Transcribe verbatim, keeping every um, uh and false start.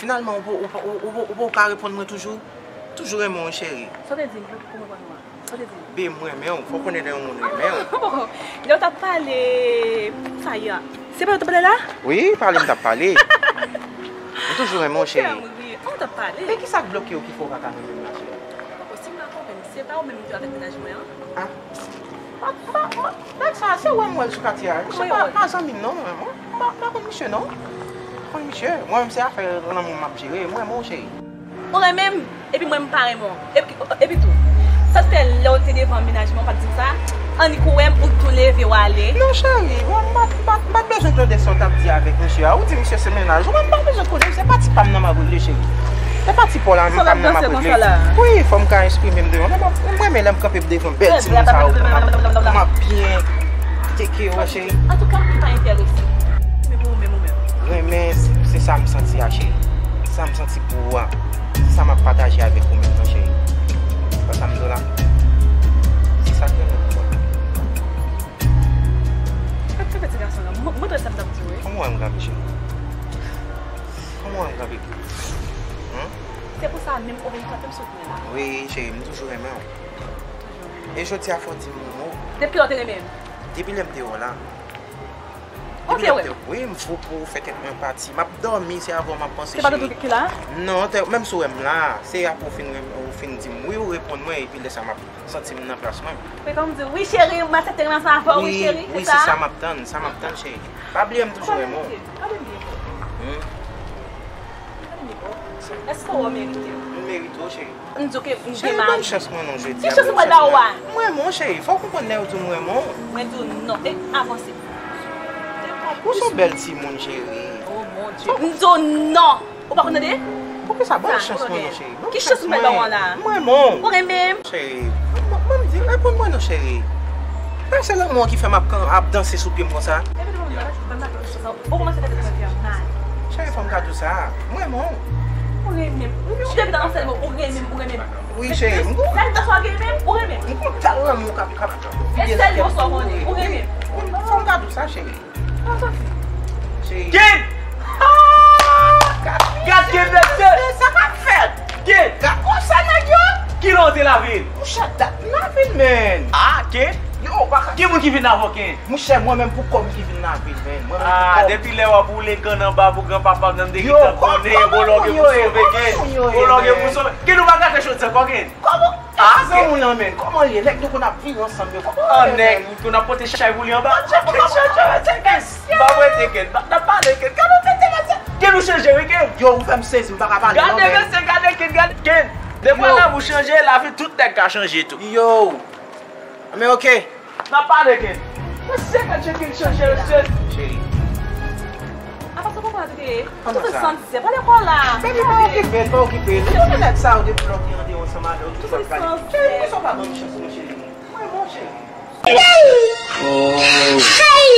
Finalman, ou, ou, ou, ou, ou, ou pa reponn mwen toujou? Toujou renmen w, cheri. Sa w te di m pou, pou mwen konn ou a? Sa w te di m? Babe, m renmen w. Fò w konnen lè yon moun renmen w. Lè w t ap pale sa yè, se pa lè w t ap pale la? Wi, pale m t ap pale. M toujou renmen w, cheri. Ou fè m ri. An w t ap pale. Men kisa k bloke w ki fè w pa ka renmen m la, cheri? Poko, si m pa konprann, se pa ou menm ki avèk mennaj mwen an? Ah. Pa, pa, pa, nèg sa, se wè m wè l sou katye a. Misye pa, pa zanmi m non, mwen. Mwen, m pa, m pa konn misye non. M pa konn misye. Mwen menm se afè lanmou m ap jere. M renmen w, cheri. Ou renmen m, epi mwen m pa renmen w. Epi, epi tou, sa t fè lè w te devan mennaj mwen, w pa t di m sa? Annik ou wè m, ou tou leve w ale. Non, cheri, mwen m pa, m pa, m pa t bezwen tande sa w t ap di avèk misye a. Ou di misye se mennaj ou, mwen m pa bezwen konnen, se pati pa m nan m ap regle, cheri. Se pati pa w la, menm pa m nan m ap regle. Wi, fò m ka eksprime m devan. Men m ap, m renmen lè m kanpe devan bèl timoun sa yo. M ap, m ap byen teke yo, cheri. Antouka, m pa enterese. Men pou ou menm, ou menm. Renmen, se, se sa m santi a, cheri. Sa m santi pou ou a, se sa m ap pataje avèk ou menm nan, cheri. Ou konprann sa m di w la? Se sa k renmen pou mwen. Gade ti gason la, m-, montre sa m t ap di w, wi. Kòman w wè m kanpe, cheri? Kòman w wè m kanpe? Hmm? Se pou sa menm ou vin frape m sou pwen la. Wi, cheri, m toujou renmen w. Toujou renmen. E jodi a fò w di m yon mo. Depi lè w te renmen m? Depi lè m te wè w la. Depi lè m te, wi, m fou pou ou fè tèt mwen pati. M ap dòmi, se avè w m ap panse, cheri. Se pa tout ki la? Non, menm si w wè m la, se apre w fin renmen, ou fin di m wi, ou reponn mwen, epi lè sa m ap santi m nan plas mwen. Wi, kòm di, wi, cheri, m aksepte renmen ansanm avè w, wi, cheri, wi, se sa? Se sa m ap tann, sa m ap tann, cheri. Pa bliye m toujou renmen w. Gade m byen, gade m byen. Hmm? Gade m byen, bro. Èske w merite? M merite w, cheri. M di w ke m gen mari. Cheri, ban m chans mwen non, jodi a. Ki chans ou pral ba ou a? M renmen w, cheri. Fò w konprann lè yo di w m renmen w. Mwen di w non. E, avanse. Ou se yon bèl timoun, cheri. Oh, mon Dieu. M di w non. Ou pa konn tande? Poukisa? Ban m chans mwen non, cheri. Ki chans m pral ba w la? M renmen w. Ou renmen m? Cheri, ban m di, reponn mwen non, cheri. Èske se lanmou an ki fè m ap, ap danse sou pye m konsa? Epi devan m nan, ban m chans lan. Ou kòmanse fè tèt mwen fè mal. Cheri, fò m ka di w sa. M renmen w. Ou renmen m. Ou depi nan sèl mo, ou renmen m, ou renmen m. Wi, cheri. Sèl tan sa w renmen m, ou renmen m. M konn tèl lanmou k ap, k ap. E sèl mo sa w konnen, ou renmen m. Fò m ka di w sa, cheri. Ken! Gad Ken, mesye! Sa k ap fèt? Ken! Gad konsa nèg yo! Kilè w te lavil? Monchè, dat m lavil, man. Ah, Ken? Yo, pa ka. Ki moun ki vin avè w, Ken? Monchè, mwen menm pou kò m ki vin lavil, man. Mwen menm pou kò m. Ah, depi lè w ap woule kann anba pou granpapa m nan, m te gentan konnen, ou lòge pou sove, Ken. Ou lòge pou sove. Ken, ou pa gate chòt sa ankò, Ken? Kòman? Ah, zanmi w lan, men, kòman l ye? Nèg nou konn ap viv ansanm yo, kòman l ye, men? Nèg nou konn ap pote chay pou li anba. Chèf, chèf, chèf, chèf, chèf, chèf. M pa prete, Ken. M ap pale, Ken. Gade yon tete, mesye. Ken, ou chanje, wi, Ken. Yo, ou fè m sezi, m pa ka pale, non, men. Gade, mesye, gade, Ken, gade, Ken. Defwa, lè ou chanje, lavi tout nèg ka chanje tou. Yo. Men, oke. N ap pale, Ken. Mwen se ka tcheke chanje, mesye. Cheri. Apa sa konprann tete? Kòman sa? Tout san zè, pale kò la. Baby, pa okipe l, pa okipe l. Ou konnen nèg sa yo depi lè w te andeyò ansanm avè yo, tout sa pale. Cheri, poukisa w pa ban m chans mwen, cheri? Mwen bon, cheri. Hey! Hey!